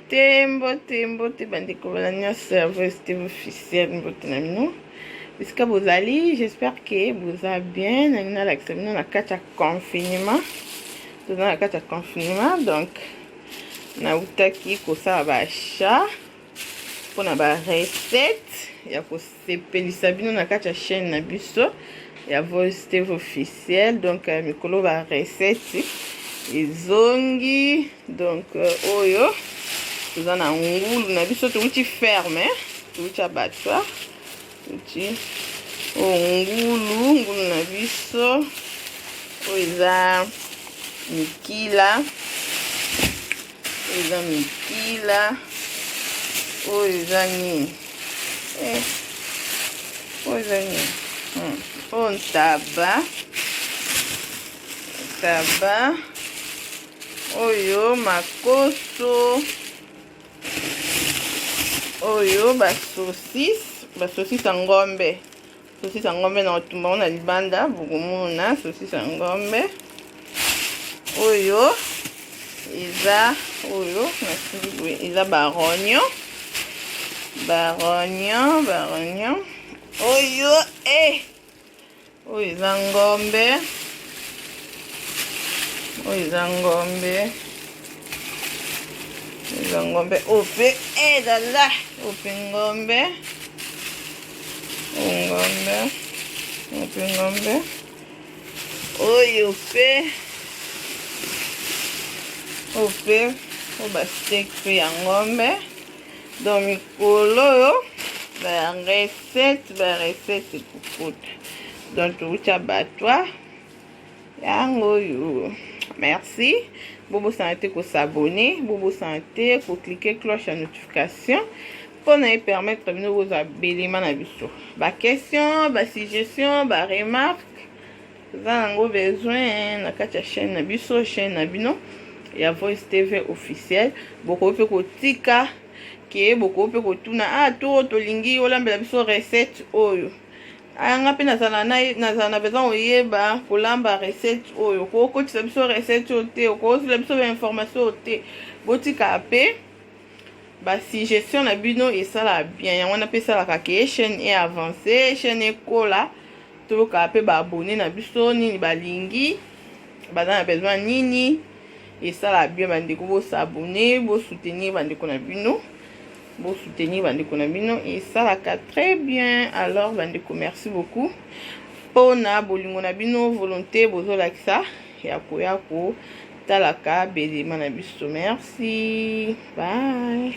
Mbote, mbote, mbote bandeko bana nyonso ya Voice TV officiel, mbote na bino bisika bozali. J'espère que boza bien. Nalingi nalakisa bino na kati ya confinement, toza na kati ya confinement, donc nautaki kosala baachat mpona barecette ya kosepelisa bino na kati ya chaîne na biso ya Voice TV officiel. Donc mikolo barecette ezongi. Donc oyo toza na ngulu na biso, touti ferme, touti abattoir, touti oyo ngulu, ngulu na biso. Oyo eza mikila, oyo eza mikila. Oyo eza nini? Eh, oyo eza nini? Oyo ntaba, ntaba. Oyo makoso, oyo basaucisse, basaucisse ya ngombe, saucisse ya ngombe na kotumba ngo na libanda, bokomona saucisse ya ngombe. Oyo eza, oyo nasili boye, eza barognon, barognon, barognon. Oyo eh, oyo eza ngombe, oyo eza ngombe, eza ngombe. Oyo mpe ezala, oyo mpe ngombe, oyo ngombe, oyo mpe ngombe. Oyo mpe, oyo mpe, oyo basteak mpe ya ngombe. Donc mikolo oyo barecette, barecette ekukuta. Donc touti abattoir, yango oyo. Merci, bobosana te kos'abonner, bobosana te kocliquer cloche ya notification mpona epermettre bino bozwa belema na biso. Baquestion, basuggestion, baremarque, toza nango besoin na kati ya chaîne na biso, chaîne na bino ya Voice TV officiel. Bokoki mpe kotika ke, bokoki mpe kotuna: ah, to tolingi olambela biso recette oyo. Aya, mpe nazala na besoin oyeba kolamba recette oyo, okokotisa biso recette oyo te, okozwela biso bainformation oyo te. Botika mpe basuggestion na bino, esala bien. Yango wana mpe esalaka ke chaîne e avance, chaîne ekola. Toyokaka mpe baabonné na biso nini balingi, baza na besoin nini, esala bien. Bandeko, bos'abonner, bosoutenir bandeko na bino, bosoutenir bandeko na bino, esalaka très bien. Alors bandeko, merci beaucoup mpona bolingo na bino, volonté bozolakisa ya koya kotalaka belema na biso. Merci, bye.